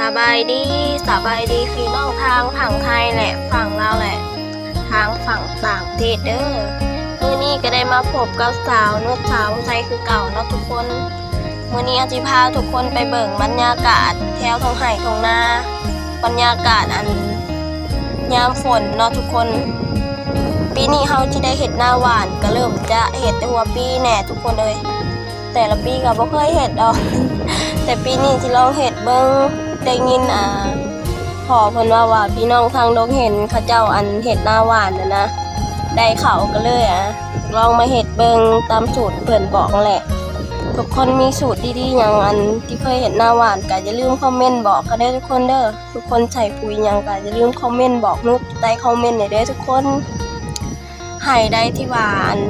ສະບາຍດີ, ສະບາຍດີພີ່ນ້ອງທາງຝັ່ງໄທ ແລະ ຝັ່ງລາວ ແລະ ທາງຝັ່ງຕ່າງປະເທດເດີ້. ມື້ນີ້ກໍໄດ້ມາພົບກັບສາວນຸດ ສາວໄທຄືເກົ່າເນາະທຸກຄົນ. ມື້ນີ້ອາດຊິພາທຸກຄົນໄປເບິ່ງບັນຍາກາດແຖວທົ່ງໄຮ່ທົ່ງນາ, ບັນຍາກາດອັນຍາມຝົນເນາະທຸກຄົນ. ປີນີ້ເຮົາຊິໄດ້ເຮັດນາຫວ່ານ, ກໍເລີ່ມຈະເຮັດແຕ່ຫົວປີແດ່ທຸກຄົນເອີຍ. ແຕ່ລະປີກໍບໍ່ເຄີຍເຮັດດອກ, ແຕ່ປີນີ້ຊິລອງເຮັດເບິ່ງ. ໄດ້ຍິນ ອ່າ ພໍ່ເພິ່ນເວົ້າວ່າ ພີ່ນ້ອງທາງດົງເຫັນເຂົາເຈົ້າ ອັນ ເຮັດນາຫວ່ານຫັ້ນນະ ໄດ້ເຂົ້າ ກໍເລີຍ ອ່າ ລອງມາເຮັດເບິ່ງຕາມສູດເພິ່ນບອກຫັ້ນແຫຼະ. ທຸກຄົນມີສູດດີໆຫຍັງ ອັນ ທີ່ເຄີຍເຮັດນາຫວ່ານ ກໍຢ່າລືມຄອມເມັນບອກກັນເດີ້ທຸກຄົນເດີ້. ທຸກຄົນໃສ່ປຸຍຫຍັງ ກໍຢ່າລືມຄອມເມັນບອກນຸດໃຕ້ຄອມເມັນແດ່ເດີ້ທຸກຄົນ. ໄຮ່ໃດທີ່ວ່າ ອັນ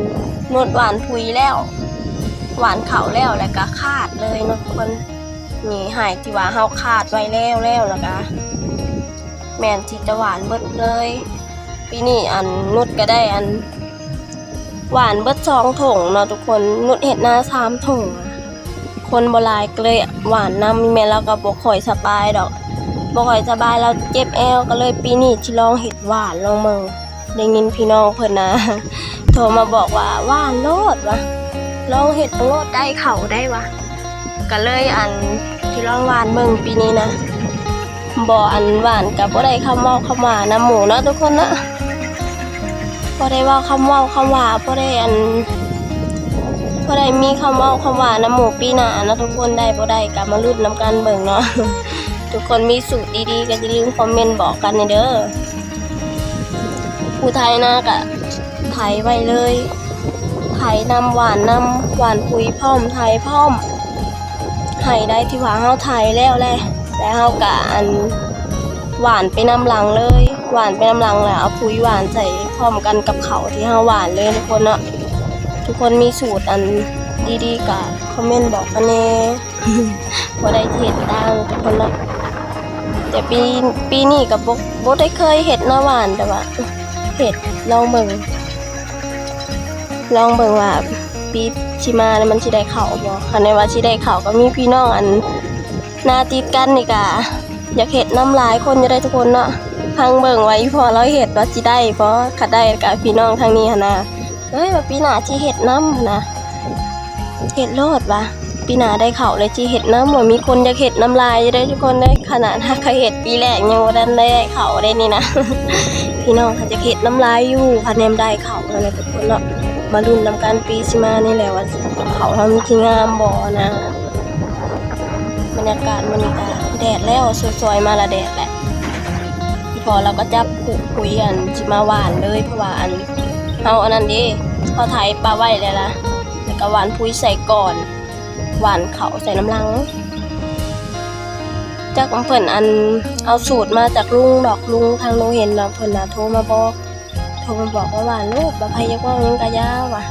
ນຸດຫວ່ານປຸຍແລ້ວ ຫວ່ານເຂົ້າແລ້ວ ແລ້ວກໍຄາດເລີຍເນາະທຸກຄົນ. ນີ້ໄຮ່ທີ່ວ່າເຮົາຄາດໄວ້ແລ້ວໆ ແລ້ວກໍແມ່ນຊິຈະຫວ່ານເບິດເລີຍ. ປີນີ້ ອັນ ນຸດກໍໄດ້ ອັນ ຫວ່ານເບິດສອງຖົງເນາະທຸກຄົນ. ນຸດເຮັດນາສາມຖົງ ຄົນບໍ່ຫຼາຍກໍເລີຍຫວ່ານນຳ. ແມ່ລາວກໍບໍ່ຄ່ອຍສະບາຍດອກ, ບໍ່ຄ່ອຍສະບາຍ, ລາວເຈັບແອວ, ກໍເລີຍປີນີ້ຊິລອງເຮັດຫວ່ານລອງເບິ່ງ. ໄດ້ຍິນພີ່ນ້ອງເພິ່ນນະ ໂທມາບອກວ່າ ຫວ່ານໂລດວ່າ, ລອງເຮັດເບິ່ງໂລດ, ໄດ້ເຂົ້າໄດ໋ວ່າ. ກໍເລີຍ ອັນ ຊິລອງຫວ່ານເບິ່ງປີນີ້ນະ. ບໍ່ ອັນ ຫວ່ານກໍບໍ່ໄດ້ຄຳເວົ້າຄຳຫວ່ານຳໝູ່ເນາະທຸກຄົນເນາະ, ບໍ່ໄດ້ເວົ້າຄຳເວົ້າຄຳຫວ່າ, ບໍ່ໄດ້ ອັນ ບໍ່ໄດ້ມີຄຳເວົ້າຄຳຫວ່ານຳໝູ່ປີໜ້າເນາະທຸກຄົນ. ໄດ້ບໍ່ໄດ້ກໍມາລຸ້ນນຳກັນເບິ່ງເນາະ. ທຸກຄົນມີສູດດີໆ ກໍຢ່າລືມຄອມເມັນບອກກັນແດ່ເດີ້. ຜູ້ໄຖນາກໍໄຖໄວ້ເລີຍ, ໄຖນຳ ຫວ່ານນຳ, ຫວ່ານປຸຍພ້ອມ, ໄຖພ້ອມ. ໄຮ່ໃດທີ່ວ່າເຮົາໄຖແລ້ວແຫຼະ ແລ້ວເຮົາກະ ອັນ ຫວ່ານໄປນຳຫຼັງເລີຍ, ຫວ່ານໄປນຳຫຼັງ ແລ້ວເອົາປຸຍຫວ່ານໃສ່ພ້ອມກັນກັບເຂົ້າທີ່ເຮົາຫວ່ານເລີຍທຸກຄົນເນາະ. ທຸກຄົນມີສູດອັນດີໆກະຄອມເມັນບອກກັນແດ່, ບໍ່ໄດ້ເຮັດຕ່າງທຸກຄົນເນາະ. ແຕ່ປີ ປີນີ້ກະບໍ່ ບໍ່ໄດ້ເຄີຍເຮັດນາຫວ່ານ, ແຕ່ວ່າເຮັດລອງເບິ່ງ. ລອງເບິ່ງວ່າປີຊິມານີ້ມັນຊິໄດ້ເຂົ້າບໍ່. ຄັນແມ່ນວ່າຊິໄດ້ເຂົ້າ ກໍມີພີ່ນ້ອງອັນນາຕິດກັນນີ້ກະຢາກເຮັດນຳຫຼາຍຄົນຢູ່ເດ້ທຸກຄົນເນາະ. ຟັງເບິ່ງວ່າອີ່ພໍ່ລາວເຮັດວ່າຊິໄດ້ບໍ່, ຄັນໄດ້ກະພີ່ນ້ອງທາງນີ້ຫັ້ນນະ ເອີຍ ວ່າປີໜ້າຊິເຮັດນຳຫັ້ນນະ. ເຮັດໂລດວ່າ ປີໜ້າໄດ້ເຂົ້າແລ້ວຊິເຮັດນຳ. ວ່າມີຄົນຢາກເຮັດນຳຫຼາຍຢູ່ເດ້ທຸກຄົນເດ້. ຂະໜາດຫາກເຮັດປີແລກຍັງບໍ່ທັນໄດ້ເຂົ້າເດ້ນີ້ນະ. ພີ່ນ້ອງກໍຢາກເຮັດນຳຫຼາຍຢູ່ ຄັນແມ່ນໄດ້ເຂົ້າຫັ້ນນະທຸກຄົນເນາະ. ມາລຸ້ນນຳກັນປີຊິມານີ້ແຫຼະວ່າເຂົ້າເຮົາມັນຊິງາມບໍ່ນະ. ບັນຍາກາດມື້ນີ້ກໍແດດແລ້ວ, ສວຍໆມາລະແດດແຫຼະ. ອີ່ພໍ່ລາວກໍຈັບຄຸກຄຸຍອັນຊິມາຫວ່ານເລີຍ, ເພາະວ່າອັນ ເຮົາອັນນັ້ນເດ້ ເຮົາໄຖປະໄວ້ແລ້ວລະ ແລ້ວກໍຫວ່ານປຸຍໃສ່ກ່ອນ, ຫວ່ານເຂົ້າໃສ່ນຳຫຼັງ. ຈັກເພິ່ນອັນເອົາສູດມາຈາກລຸງດອກ, ລຸງທາງໂນເຫັນນະ ເພິ່ນນະໂທມາບອກ, ໂທມາບອກວ່າ ຫວ່ານໂລດວ່າ, ໃຜຢາກເວົ້າຫຍັງກໍຢ່າວ່າ,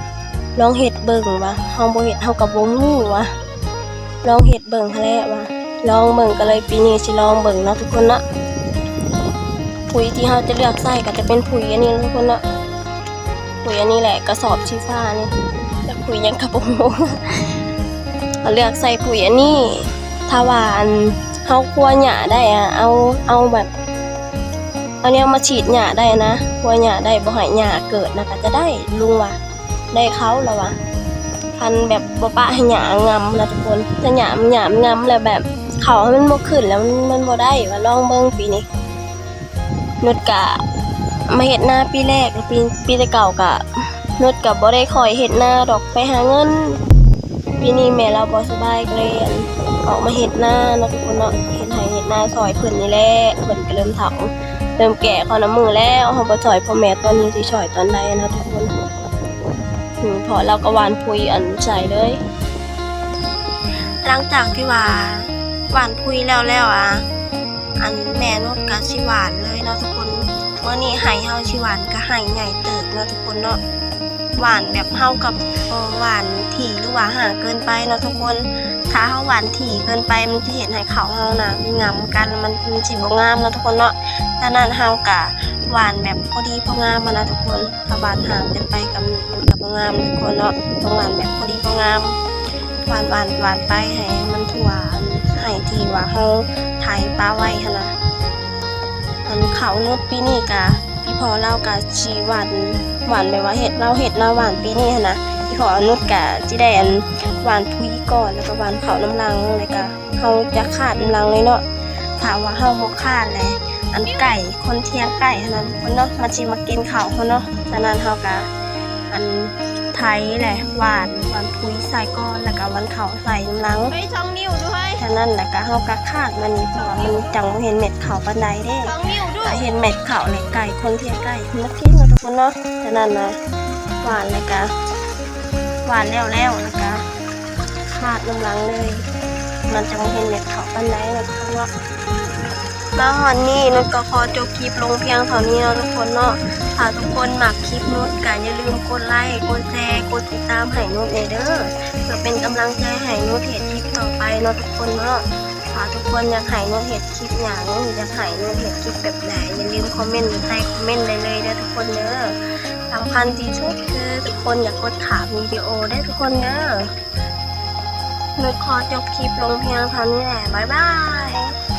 ລອງເຮັດເບິ່ງວ່າ, ເຮົາບໍ່ເຮັດເຮົາກໍບໍ່ຮູ້ວ່າ. ລອງເຮັດເບິ່ງຫັ້ນແຫຼະວ່າ, ລອງເບິ່ງ. ກໍເລີຍປີນີ້ຊິລອງເບິ່ງເນາະທຸກຄົນເນາະ. ປຸຍທີ່ເຮົາຈະເລືອກໃຊ້ກໍຈະເປັນປຸຍອັນນີ້ເນາະທຸກຄົນເນາະ, ປຸຍອັນນີ້ແຫຼະ ກະສອບສີຟ້ານີ້. ຈັກປຸຍຫຍັງກໍບໍ່ຮູ້. ເຮົາເລືອກໃຊ້ປຸຍອັນນີ້. ຖ້າວ່າອັນເຮົາຄົວຫຍ້າໄດ້ອະ, ເອົາ ເອົາແບບ ເອົາແນວມາສີດຫຍ້າໄດ້ນະ, ຄົວຫຍ້າໄດ້ ບໍ່ໃຫ້ຫຍ້າເກີດນະ ກໍຈະໄດ້, ລຸງວ່າ. ໄດ້ເຂົ້າແລ້ວວ່າ, ຄັນແບບບໍ່ປະໃຫ້ຫຍ້າງຳນະທຸກຄົນ. ຖ້າຫຍ້າມັນຫຍ້າງຳແລ້ວແບບເຂົ້າມັນບໍ່ຂຶ້ນແລ້ວ ມັນ ມັນບໍ່ໄດ້ວ່າ. ລອງເບິ່ງປີນີ້. ນຸດກະມາເຮັດນາປີແລກ, ປີ ປີແຕ່ເກົ່າກະ ນຸດກະບໍ່ໄດ້ຄ່ອຍເຮັດນາດອກ, ໄປຫາເງິນ. ປີນີ້ແມ່ລາວບໍ່ສະບາຍ ກໍເລີຍ ອັນ ອອກມາເຮັດນາເນາະທຸກຄົນເນາະ, ເຮັດໄຮ່ເຮັດນາຊ່ອຍເພິ່ນນີ້ແຫຼະ. ເພິ່ນກໍເລີ່ມເຖົ້າ ເລີ່ມແກ່ເຂົ້ານຳມື້ແລ້ວ, ເຮົາບໍ່ຊ່ອຍພໍ່ແມ່ຕອນນີ້ ຊິຊ່ອຍຕອນໃດນະທຸກຄົນ. ອືມ ເພາະລາວກໍຫວ່ານປຸຍອັນໃສ່ເລີຍ. ຫຼັງຈາກທີ່ວ່າຫວ່ານປຸຍແລ້ວແລ້ວອະ, ອັນແມ່ນຸດກໍຊິຫວ່ານເລີຍເນາະທຸກຄົນ. ມື້ນີ້ໄຮ່ເຮົາຊິຫວ່ານກໍໄຮ່ໃຫຍ່ເຕີບເນາະທຸກຄົນເນາະ. ຫວ່ານແບບເຮົາກໍບໍ່ຫວ່ານຖີ່ ຫຼືວ່າຫ່າເກີນໄປເນາະທຸກຄົນ. ຖ້າເຮົາຫວ່ານຖີ່ເກີນໄປ ມັນຈະເຮັດໃຫ້ເຂົ້າເຮົານະງຳກັນ, ມັນ ມັນຊິບໍ່ງາມເນາະທຸກຄົນເນາະ. ສະນັ້ນເຮົາກະຫວ່ານແບບພໍດີພໍງາມຫັ້ນນະທຸກຄົນ. ຖ້າຫວ່ານຫ່າງເກີນໄປກໍ ມັນກໍບໍ່ງາມທຸກຄົນເນາະ, ຕ້ອງຫວ່ານແບບພໍດີພໍງາມ. ຫວ່ານໆໆໄປໃຫ້ມັນທົ່ວໄຮ່ທີ່ວ່າເຮົາໄຖປະໄວ້ຫັ້ນນະ. ອັນເຂົ້ານຸດປີນີ້ກະ ອີ່ພໍ່ລາວກະຊິຫວ່ານ ຫວ່ານແບບວ່າເຮັດ ລາວເຮັດນາຫວ່ານປີນີ້ຫັ້ນນະ. ອີ່ພໍ່ອານຸດກະຊິໄດ້ອັນຫວ່ານປຸຍກ່ອນ ແລ້ວກະຫວ່ານເຂົ້ານຳຫຼັງ ແລ້ວກະເຮົາຈະຄາດນຳຫຼັງເລີຍເນາະ. ຖ້າວ່າເຮົາບໍ່ຄາດແຫຼະ ອັນໄກ່ ຄົນທຽງໄກ່ຫັ້ນນະທຸກຄົນເນາະ ມັນຊິມາກິນເຂົ້າເຮົາເນາະ. ສະນັ້ນເຮົາກະອັນໄຖແຫຼະ ຫວ່ານ ຫວ່ານປຸຍໃສ່ກ່ອນ ແລ້ວກະຫວ່ານເຂົ້າໃສ່ນຳຫຼັງ. ເຮີ້ຍ ສອງນິ້ວດູເຮີ້ຍ. ສະນັ້ນແລ້ວກະເຮົາກະຄາດມັນນີ້ ເພາະວ່າມັນຈັ່ງບໍ່ເຫັນເມັດເຂົ້າປານໃດເດ້. ສອງນິ້ວດູ. ຖ້າເຫັນເມັດເຂົ້າແລ້ວ ໄກ່ຄົນທຽງໄກ່ມັນກິນເນາະທຸກຄົນເນາະ. ສະນັ້ນນະ ຫວ່ານແລ້ວກະ ຫວ່ານແລ້ວໆ ແລ້ວກະຄາດນຳຫຼັງເລີຍ ມັນຈັ່ງບໍ່ເຫັນເມັດເຂົ້າປານໃດເນາະທຸກຄົນເນາະ. ມາຮອດນີ້ນຸດກໍຂໍຈົບຄລິບລົງພຽງເທົ່ານີ້ເນາະທຸກຄົນເນາະ. ຖ້າທຸກຄົນມັກຄລິບນຸດກໍຢ່າລືມກົດໄລ ກົດແຊ ກົດຕິດຕາມໃຫ້ນຸດແດ່ເດີ ເພື່ອເປັນກຳລັງໃຈໃຫ້ນຸດເຮັດຄລິບຕໍ່ໄປເນາະທຸກຄົນເນາະ. ຖ້າທຸກຄົນຢາກໃຫ້ນຸດເຮັດຄລິບຫຍັງ ຢາກໃຫ້ນຸດເຮັດຄລິບແບບໃດ ຢ່າລືມຄອມເມັນຢູ່ໃຕ້ຄອມເມັນໄດ້ເລີຍເດີທຸກຄົນເດີ. ສຳຄັນທີ່ສຸດຄືທຸກຄົນຢ່າກົດຂ້າມວິດີໂອເດີທຸກຄົນເດີ. ນຸດຂໍຈົບຄລິບລົງພຽງເທົ່ານີ້ແຫຼະ ບາຍບາຍ.